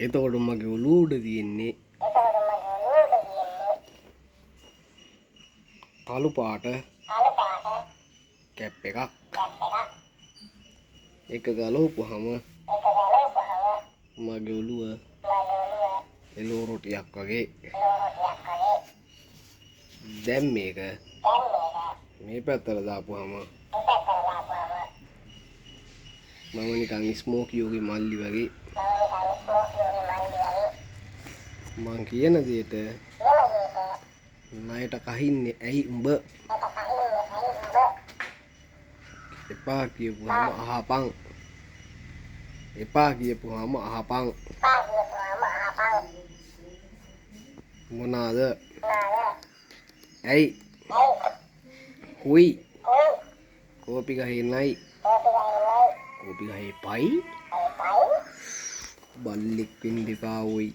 එතකොට මගේ ඔලුව උඩ තියෙන්නේ කළු පාට කැප් එකක්. ඒක ගලවපුහම මගේ ඔලුව එළවලු රොටියක් වගේ. දැන් මේක මේ පැත්තට දාපුහම මම නිකන් ස්මෝකියෝගේ මල්ලි වගේ. මං කියන දේට ණයට කහින්නේ ඇයි උඹ? එපා කියපුහම අහපන්. එපා කියපුහම අහපන්. මොනාද? ඇයි? හුයි. කෝපි ගහේ නයි. කෝපි ගහේ පයි. බල්ලෙක් වෙන්න එපා ඔයි.